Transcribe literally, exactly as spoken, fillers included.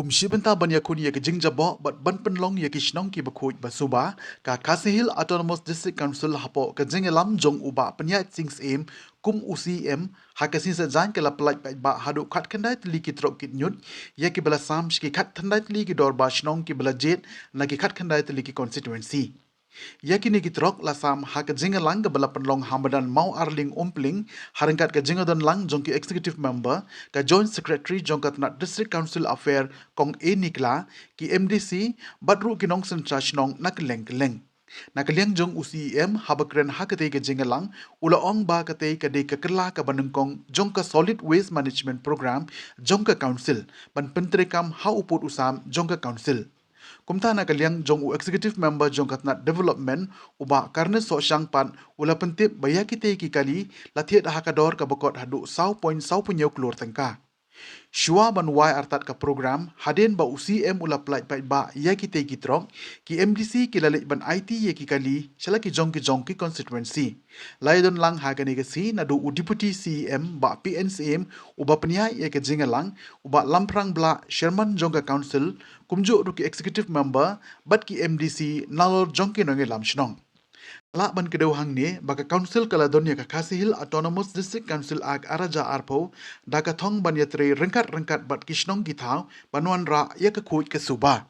Kum shi bynta ban ïakhun ïa ka jingjaboh bad ban pynlong ïa ki shnong kiba khuid ba suba, ka Khasi Hills Autonomous District Council hapoh ka jingïalam jong u Bah Pynïaid Sing Syiem kum u C E M, ha ka sngi Saitjaiñ ka la pyllait paidbah haduh khatkhyndai tylli ki trok kit ñiut ïa kiba la sam sha ki khatkhyndai tylli ki dorbar shnong kiba la jied na ki khatkhyndai tylli ki constituency. Ïa kine ki trok la sam ha ka jingïalang kaba la pynlong ha madan Maw Arling Umpling, ha ryngkat ka jingïadon lang jong ki executive member, ka joint secretary jong ka tnat District Council Affair, Kong A Nikla, ki M D C bad ruh ki nongsynshar shnong na kylleng kylleng. Na ka liang jong u C E M, haba kren ha katei ka jingïalang, u la ong ba katei ka dei ka kylla kaba nyngkong jong ka Solid Waste Management Program jong ka Council ban pyntreikam ha u pud u sam jong ka Council. Kumta na ka liang jong u executive member jong ka tnat development, u Bah Carnes Sohshang pat, u la pyntip ba ïa kitei ki kali la thied ha ka dor kaba kot haduh saw point saw phew hynñiew klur tyngka. Shuwa ban wai artat ka program, hadien ba u C E M u la pyllait paidbah ïa kitei ki trok, ki M D C ki la leit ban aiti ïa ki kali sha la ki jong ki jong ki constituency. La ïadon lang ha kane ka sngi naduh u Deputy C E M Bah P N Syiem, u ba pynïaid ïa ka jingïalang, u Bah Lamphrang Blah, Chairman jong ka Council, kumjuh ruh ki executive member bad ki M D C nalor jong ki nongïalam shnong. Lah ban kdew hangne ba ka Council ka la don ïa ka Khasi Hills Autonomous District Council Act ar hajar arphew da ka thong ban ïatrei ryngkat ryngkat bad ki shnong ki thaw ban wanrah ïa ka khuid ka suba.